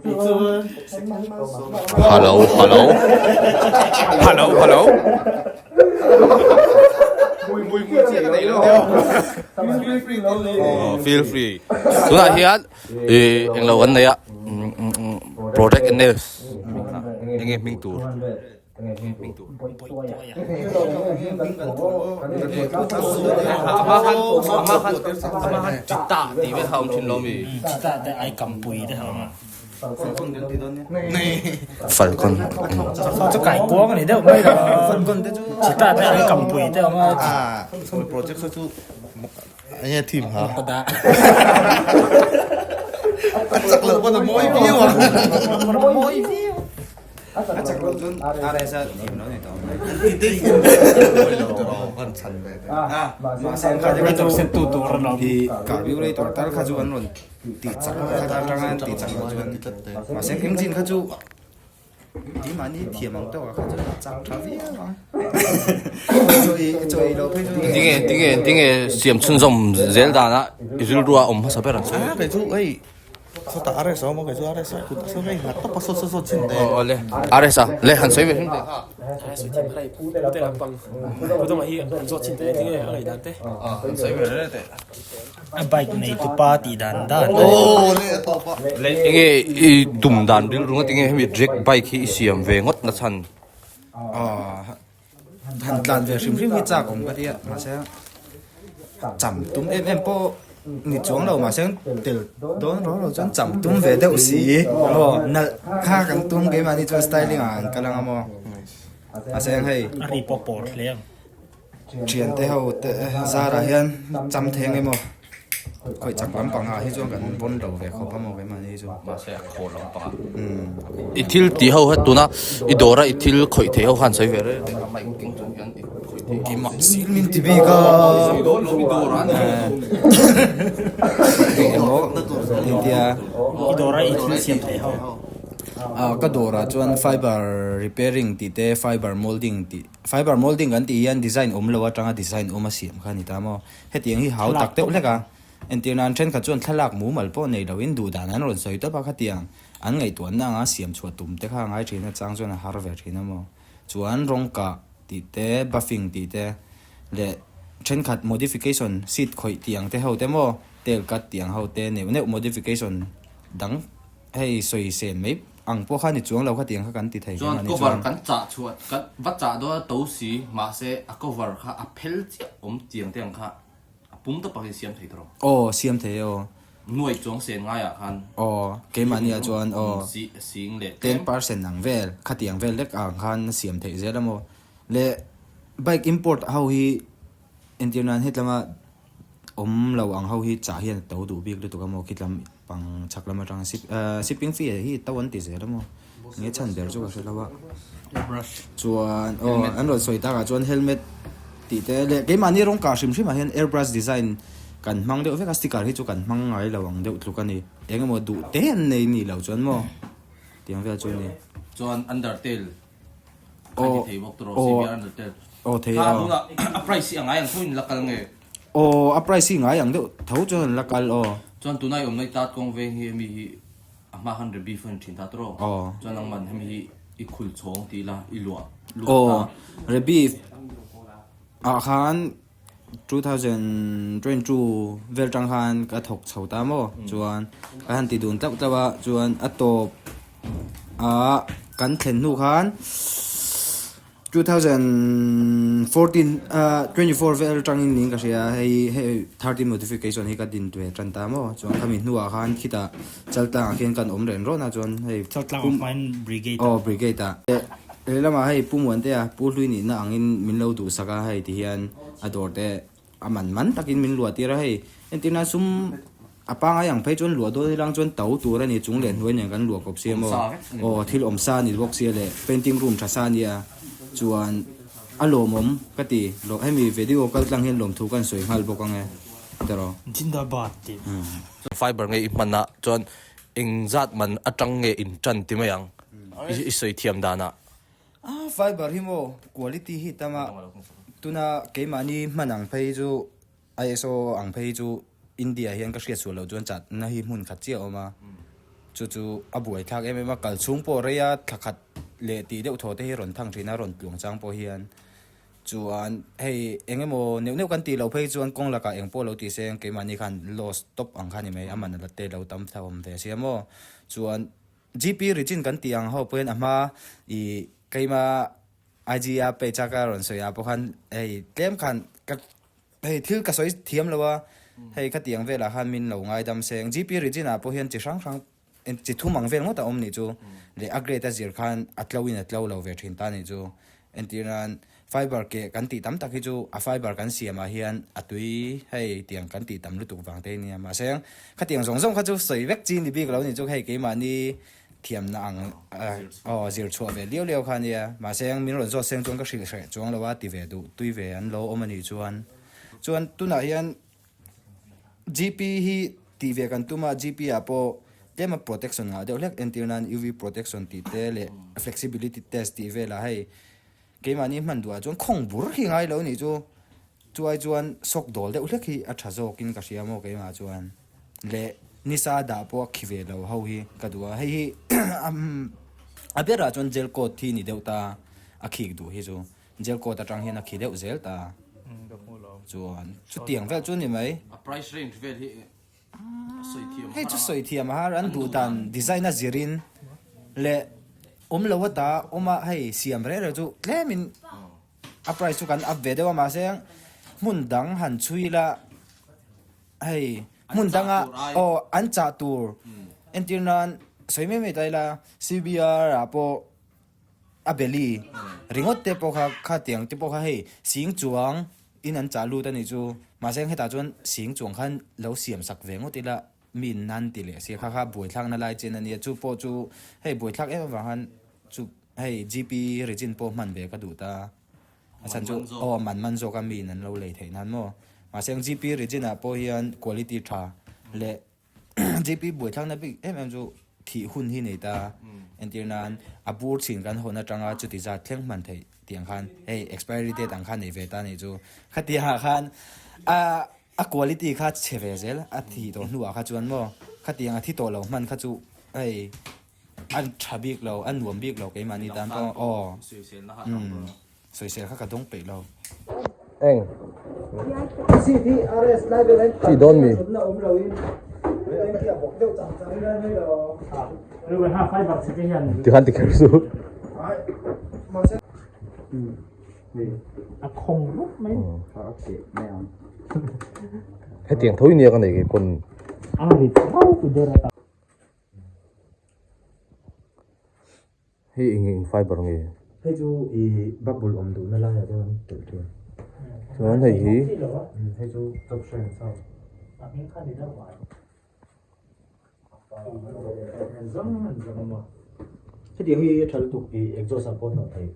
Hello hello hello hello feel free tunah hian ih englo an nei a project ns enge hming tur. Falcon chu kai kuang ani deuh mai lo chita te ai kampui te awm a project chu enge theme ha a chak loh pawn a mawi viau a mawi viau A chak loh chuan RS a thiam lo a ni tawh ang. Mahse an kha chu hi carburetor tal kha chu an rawn tih chak kha atanga an tih chak loh chuan mahse engine kha chu keimahni thiam ang tawk ah kha chuan a chak tha viau ang. Chawi loh phei chu Tinge tinge tinge siam chhunzawm zel danah i rilru a awm hmasa ber ang chu. A kei chu hei Sawtah RS a awm a kei chu RS a kut a sawn a innghat tawp a saw saw saw chin te. Aw le RS a le han sawi ve hrim teh kha. RS a thiam kha pu te lampang pu dawngah hi an zawt chin teh tinge a ngaih dan te. Aw han sawi ve reng teh. A bike nei tu pa tih dan dan. Aw le a tawp a. Le enge i tum dan rilru nga tinge hemi drag bike hi i siam ve ngawt na chhan. Aw Han tlan ve hrim hrim hi chak awm ka tia mahse cham tum em em pawh ni chuang lo mahse tel dawn ro ro chuan cham tum ve deuh si maw nalh kha kan tum keimahni chuan styling ah an kal ang a maw mahse hei a ri pawh pawr hle ang. Thiante ho te zarah hian cham thei ang emaw. Khawi chak lampang ah hi chuan kan pawn lo ve khawp a maw keimahni hi chu. Mahse a khaw lampang ah. I thil tih ho kha tuna i dawr a i thil khawih theih ho khan sawi ve reng reng a mic keng chung hian i khawih theih. Ki mah sil min ti bik a. Sawi dawn lo i dawr a ni. Emaw engtia. I dawr a i thil siam theih ho. Ah ka dawr ah chuan fiber repairing tih te fiber moulding tih fiber moulding kan tih hian design awm lo atanga design awm a siam kha a ni ta maw. Hetiang hi hau tak deuh hlek a, entir nan thenkhat chuan thlalak mumal pawh nei loin duh dan an rawn sawi tawp a, khatiang an ngaihtuahna anga siam chhuah tum te kha a ngai thin a, chang chuan a har ve thin a maw. Chuan rawng kah tih te, buffing tih te leh thenkhat modification seat khawih tih ang te ho te maw, tail cut tih ang ho te neuh neuh modification dang hei sawi sen mai ang pawh kha ni chuang lo khatiang kha kan ti thei Chuan cover kan chah chhuah kan va chah dawn a to si mahse a cover kha a phel chiah awm tiang te ang kha a pum tawp ah hian siam thei tawh Aw siam thei e aw. Nuai chuang sen ngai ah khan. Aw keimahni ah chuan aw. Si sing leh tlem. 10% ang vel khatiang vel lek ang khan siam theih zel a maw. Leh bike import ho hi entir nan hetlama awm lo ang ho hi chah hian a to duh bik lutuk a maw khitlam pang chhak lam atang shipping fee hi to an ti zel a maw nge chhan ber chu ka hre lo a chuan aw an rawn sawi takah chuan helmet tih te leh keimahni rawng kah hrim hrim ah hian airbrush design kan hmang deuh vek a sticker hi chu kan hmang ngai lo ang deuh tluk a ni eng emaw duh te an nei nih loh chuan maw tiang vel chu a ni. Chuan undertale Kha ti thei bawk tawh rawh CBR Undertale. Aw thei aw. Kha tunah a price hi a ngai ang tho in la kal nge? Aw a price hi ngai ang deuh tho chuan an la kal aw. Chuan tunah i awmna i tat kawng veng hi hemi hi a hma khan Rebbe fan thin ta tawh rawh. Aw. Chuan nangman hemi hi i khul chhawng ti ila i luah lut ta. Aw Rebbe ah khan 2022 vel tang khan ka thawk chho ta maw chuan ka han ti dun tlauh tlauh a chuan a tawp ah kan thlen hnu khan 2014 ah 24 vel tangin niin ka hria hei hei 13 modification hi ka din ve tan ta maw chuan khami hnuah khan khitah Chaltlang ah khian kan awm reng rawh na chuan hei Chaltlang ah hmain brigade aw brigade ah leh lamah hei Pu Muantea Pu Hlui nihna angin min lo duhsak a hei ti hian a dawr te a man man takin min luah tir a hei entir nan sum a pangai ang phei chuan luah dawn ilang chuan to tur a ni chung leh hnuai nen kan luah kawp sia maw aw thil awm sa a ni bawk sia leh painting room tha sa a nia chuan a lawmawm ka ti hemi video kal tlang hian lawmthu kan sawi nghal bawk ang e tiraw. Jindabad tih. Fiber nge i hman a chuan eng zat man atang nge in tan ti mai ang i sawi thiam dan ah. A fiber hi maw quality hi tam a tuna keimahni hman ang phei chu ISO ang phei chu India hian ka hriat sual loh chuan chatna hi hmun khat chiah a awm a. Chu chu a buaithlak em em a, kal chhung pawh rei a thla khat leh tih deuh thaw te hi rawn thang thin a, rawn tluang chang pawh hian. Chuan hei eng emaw neuh neuh kan tih loh phei chuan kawng lakah eng pawh lo ti se keimahni khan loss tawp ang kha ni mai, a man a la te lo tam thlauh awm ve sia maw. Chuan GP region kan tih ang ho pawhin a hma ih keima IG a page a ka rawn sawi ah pawh khan hei tlem khan ka hei thil ka sawi thiam lo a, hei khatiang velah khan min lo ngaidam seng. GP region ah pawh hian chi hrang hrang chi thum ang vel ngawt a awm nih chu leh a grade a zir khan a tlo in a tlo lo ve thin ta nih chu. Entir nan fiber keh kan tih tam tak hi chu a fiber kan siam ah hian a tui hei tiang kan tih tam lutuk vang te nia mahse khatiang zawng zawng kha chu sawi vek chi ni bik lo nih chu hei keimahni thiamna ang aw zir chhuah ve liau liau kha nia mahse min rawn zawt seng chuan ka hrilh hreh chuang lo a ti ve duh tui ve an lo awm a nih chuan chuan tunah hian GP hi tih ve kan tum a, GP ah pawh tlema protection ngah deuh hlek entir nan UV protection tih te leh flexibility test tih velah hei keimahni hman duhah chuan khawng bur hi ngai lo nih chu chuai chuan sawk dawl deuh hlek hi a tha zawkin ka hria maw keimah chuan leh nisa dah pawh a khi ve lo ho hi ka duh a hei hi a berah chuan gel coat hi ni deuh ta a khik duh hi chu. Gel coat atang hian a khi deuh zel ta. Chuan chutiang vel chu ni mai. A price range vel hi sawi thiam a har a. Hei chu sawi thiam a har an duh dan design a zirin leh awm lo ata awm a hei siam reng reng chu tlemin a price chu kan up ve deuh a mahse hmun dang han chhui la hei hmun danga aw an chah tur entir nan sawi mai mai ta ila CBR ah pawh A belly ringawt te pawh kha khatiang te pawh kha hei sing chuang in an chah lut a nih chu mahse hetah chuan sing chuang khan lo siam sak ve ngawt ila mi in nan ti leh sia kha kha buaithlak na lai chen a nia chu pawh chu hei buaithlak em avang khan chu hei GP region pawh hman ve ka duh ta a chhan chu aw man man zawk a mi in an lo lei theih nan maw mahse GP region ah pawh hian quality tha leh JP buaithlakna bik em em chu thih hun hi nei ta entir nan a bur chhin kan hawn atanga chuti zat thleng hman theih tih ang khan hei expiry date ang khan nei ve ta nih chu khatiangah khan a a quality kha chhe ve zel a thih tawh hnuah kha chuan maw khatiang a thi tawh lo hman kha chu hei a tha bik lo a nuam bik lo keimahni tan pawh aw Sawisel kha ka dawng peih lo. Eng. Chi dawn mi. Tikhan ti kher su. A khawng rup mai. Hetiang tho in nia ka nei kei pawn. A ri tho ku der a. Hei eng eng fiber nge? Hei chu i bubble awm duhna laiah chuan an telh thin. Chuan hei hi. Hei chu top shelf sa. Hetiang hi a tha lutuk i exhaust ah pawh hnawh theih.